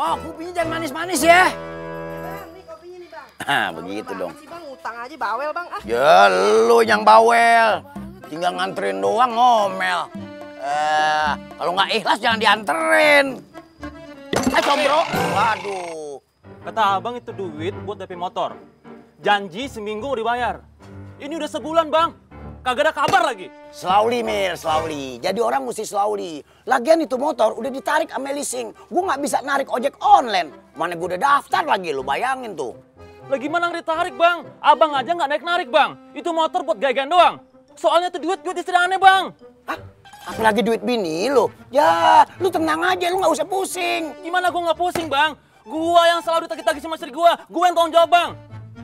Oh, kopinya jangan manis-manis ya. Bang, nih kopinya nih bang. Nah, begitu dong. Sih bang, utang aja bawel bang. Ah. Ya, lu yang bawel. Tinggal nganterin doang ngomel. Kalau nggak ikhlas jangan dianterin. Combro. Waduh. Kata abang itu duit buat DP motor. Janji seminggu dibayar. Ini udah sebulan bang. Kagak ada kabar lagi. Slowly, Mir, slowly. Jadi orang mesti slowly. Lagian itu motor udah ditarik sama leasing. Gue nggak bisa narik ojek online. Mana gue udah daftar lagi, lu bayangin tuh. Lagi mana ditarik bang? Abang aja nggak narik-narik bang. Itu motor buat gaya doang. Soalnya itu duit istri aneh bang. Hah? Apalagi duit bini lu. Ya, lu tenang aja, lu nggak usah pusing. Gimana gue nggak pusing bang? Gua yang selalu ditagih-tagih sama istri gua yang tanggung jawab bang.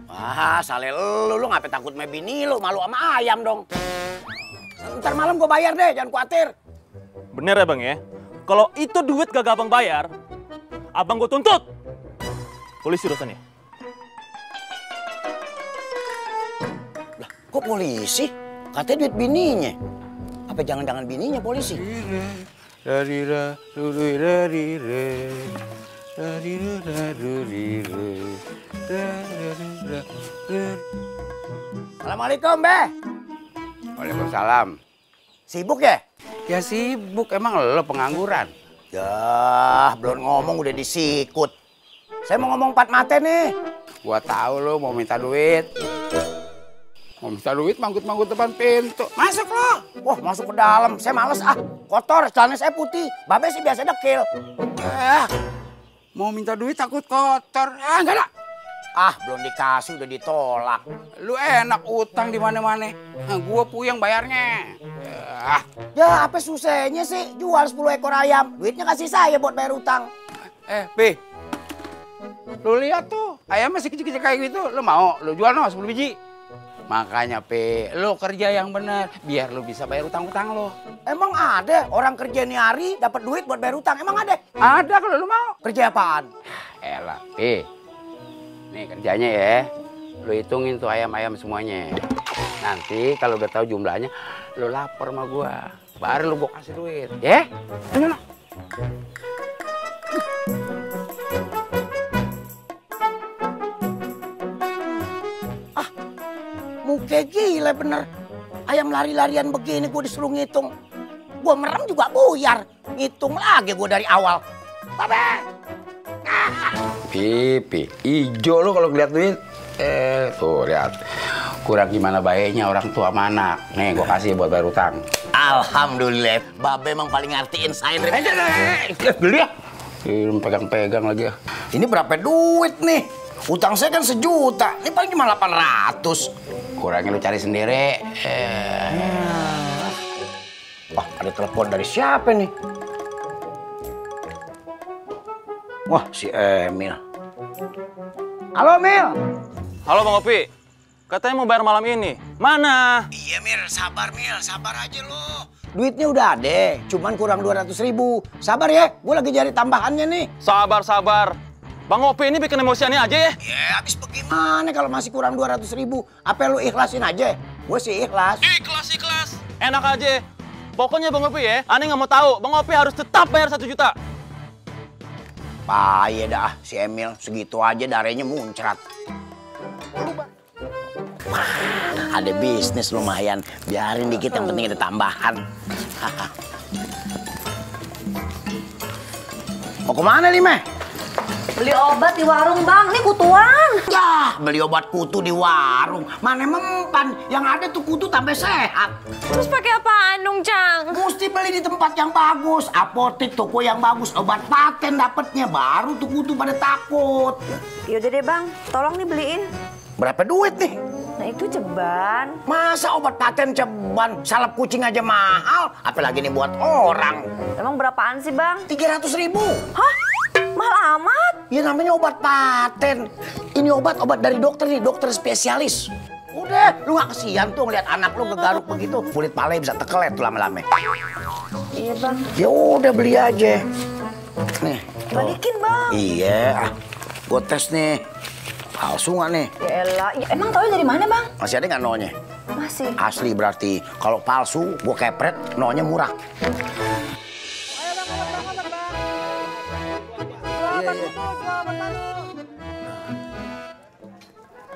Ah, saleh lu ngapain takut sama bini lu, malu sama ayam dong. Ntar malam gue bayar deh, jangan khawatir. Bener ya bang ya? Kalau itu duit gak abang bayar, abang gue tuntut. Polisi urusannya. Lah, kok polisi? Katanya duit bininya. Apa jangan-jangan bininya polisi? Assalamualaikum, Be. Waalaikumsalam. Sibuk ya? Ya sibuk, emang lo pengangguran? Ya, belum ngomong udah disikut. Saya mau ngomong 4 mate nih. Gua tahu lo mau minta duit. Mau minta duit manggut-manggut depan pintu. Masuk lo. Wah, masuk ke dalam. Saya males kotor, celana saya putih. Babe sih biasa dekil. Mau minta duit takut kotor. Enggak ada. Belum dikasih udah ditolak. Lu enak utang di mana-mana. Gua puyeng bayarnya. Ya, apa susahnya sih? Jual 10 ekor ayam. Duitnya kasih saya buat bayar utang. Pi. Lu lihat tuh, ayam masih kecil-kecil kayak gitu. Lu mau? Lu jual no 10 biji. Makanya, Pi, lu kerja yang bener biar lu bisa bayar utang-utang lo. Emang ada orang kerja nih hari dapat duit buat bayar utang? Emang ada? Ada kalau lu mau. Kerja apaan? Elah, Pi. Nih kerjanya ya, lu hitungin tuh ayam-ayam semuanya. Nanti kalau udah tahu jumlahnya, lu lapor sama gua. Baru lu gua kasih duit, ya? Ayo, muka gila bener. Ayam lari-larian begini gua disuruh ngitung. Gua merem juga buyar. Ngitung lagi gua dari awal. Babe! Pipi, ijo lu kalau ngeliat duit. Tuh lihat. Kurang gimana baiknya orang tua sama anak. Nih gua kasih buat bayar utang. Alhamdulillah, Babe emang paling ngertiin saya. Beli ya? Pegang-pegang lagi ya. Ini berapa duit nih? Utang saya kan 1 juta. Ini paling cuma 800. Kurangnya lu cari sendiri. Wah, ada telepon dari siapa nih? Wah, si Emil. Halo, Mil. Halo Bang Opi. Katanya mau bayar malam ini. Mana? Iya, Mil. Sabar, Mil. Sabar aja lo. Duitnya udah ada, cuman kurang 200.000. Sabar ya, gue lagi cari tambahannya nih. Sabar. Bang Opi ini bikin emosiannya aja ya? Ya, habis bagaimana kalau masih kurang 200.000? Apa lu ikhlasin aja? Gue sih ikhlas. Ikhlas. Enak aja. Pokoknya Bang Opi ya, aneh nggak mau tahu. Bang Opi harus tetap bayar 1 juta. Payah dah si Emil, segitu aja darahnya muncrat. Ada bisnis lumayan, biarin dikit yang penting ada tambahan. Mau kemana nih, Meh? Beli obat di warung bang, nih kutuan. Ya, beli obat kutu di warung. Mana mempan, yang ada tuh kutu tambah sehat. Terus pakai apaan dong, Cang? Mesti beli di tempat yang bagus, apotek, toko yang bagus, obat paten dapetnya, baru tuh kutu pada takut. Yaudah deh bang, tolong nih beliin. Berapa duit nih? Nah itu ceban. Masa obat paten ceban, salep kucing aja mahal, apalagi nih buat orang. Emang berapaan sih bang? 300.000. Hah? Mahal amat? Ya namanya obat paten. Ini obat dari dokter nih, dokter spesialis. Udah, lu gak kesian tuh ngeliat anak lu ngegaruk begitu. Kulit palanya bisa tekelet tuh lama-lama. Iya bang. Ya udah beli aja. Nih. Balikin bang. Iya, gue tes nih. Palsu nggak nih? Ya elah, ya, emang tau dari mana bang? Masih ada nggak no-nya? Masih. Asli berarti. Kalau palsu, gue kepret, no-nya murah.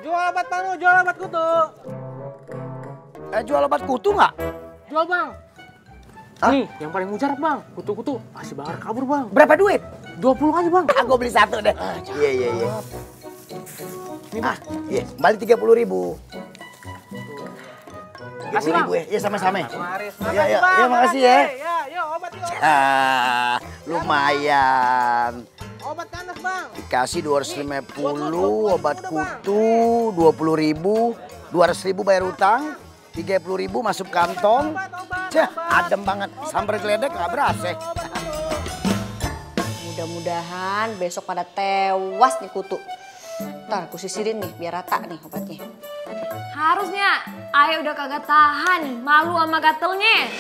Jual obat Panu, jual obat kutu. Jual obat kutu nggak? Jual bang. Hah? Nih, yang paling mujarab bang. Kutu-kutu masih bakar kabur bang. Berapa duit? 20 aja bang. Gue beli satu deh. Iya. Iya, balik 30.000. Kasih bang. Iya sama-sama. Maris, Iya, makasih ya. Yuk, obat yuk. Lumayan. Obat ganas bang. Dikasih 250, obat kutu 20.000, 200.000 bayar utang, 30.000 masuk kantong. Cah, adem banget. Sambar geledek nggak berasa. Mudah-mudahan besok pada tewas nih kutu. Ntar aku sisirin nih biar rata nih obatnya. Harusnya Ayah udah kagak tahan, malu sama gatelnya.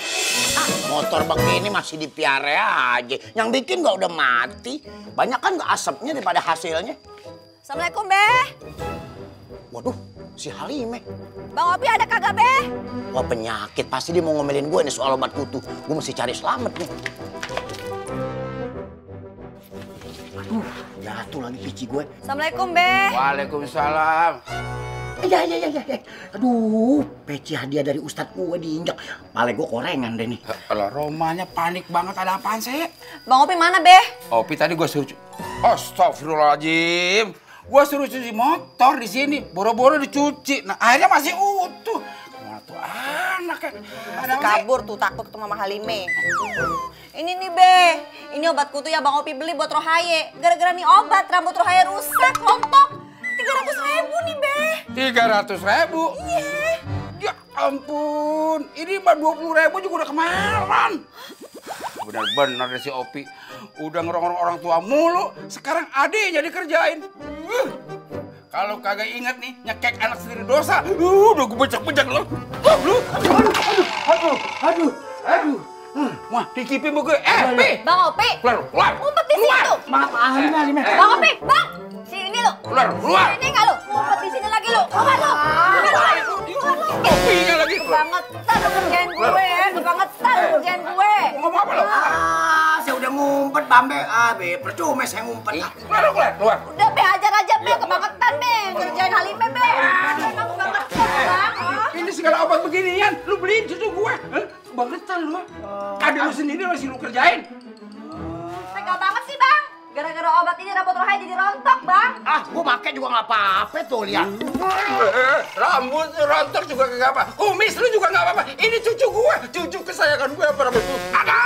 Motor begini masih dipiara aja. Yang bikin nggak udah mati. Banyak kan nggak asapnya daripada hasilnya. Assalamualaikum, Be. Waduh, si Halime. Bang Opi ada kagak, Be? Wah penyakit, pasti dia mau ngomelin gue nih soal obat kutu. Gue mesti cari selamat nih. Aduh, jatuh lagi pici gue. Assalamualaikum, Be. Waalaikumsalam. Ya. Aduh, peci hadiah dari ustadz gue diinjak. Malah gue korengan deh nih. Kalau Romanya panik banget, ada apaan sih? Bang Opi mana, Be? Opi tadi gue suruh... Astagfirullahaladzim. Gue suruh cuci motor di sini, boro-boro dicuci. Nah, akhirnya masih utuh. Mana tuh anak ya? Ada apa sih? Kabur tuh takut ketemu Mama Halime. Ini nih, Be. Ini obat kutu ya Bang Opi beli buat Rohaye. Gara-gara nih obat rambut Rohaye rusak, rontok. 300.000 nih, Be. 300.000? Iya. Ya ampun, ini mah 20.000 juga udah kemarin. Bener-bener deh si Opi. Udah ngerong-ngerong orang tua mulu, sekarang adiknya dikerjain. Kalau kagak inget nih, nyekek anak sendiri dosa. Udah gue becek-becek lo. Aduh. Wah, dikipin gue. Pi! Bang Opi. Keluar. Ngumpet di situ. Maaf, Halime. Bang Opi, Bang. Sini lu. Keluar. Sini enggak lu? Ngumpet di sini lagi lu. Keluar lu. Opinya lagi. Kebangetan lu kerjain gue ya. Kebangetan lu kerjain gue. Ngomong apa lo? Saya udah ngumpet, Bambe. Be, percuma saya ngumpet. Keluar. Udah, Be, ajar aja, Be. Kebangetan, Be. Kerjain Halime, Be. Emang kebangetan, Bang. Ini segala obat beginian, lu beliin cucu gue. Kebangetan lu. Adik lu sendiri masih lu kerjain. Tega banget sih, Bang. Gara-gara obat ini rambut Rohaye jadi rontok, Bang. Gue pakai juga nggak apa-apa tuh, lihat. Rambut rontok juga nggak apa. Kumis lu juga nggak apa-apa. Ini cucu gue, cucu kesayangan gue apa rambut lu? Ada.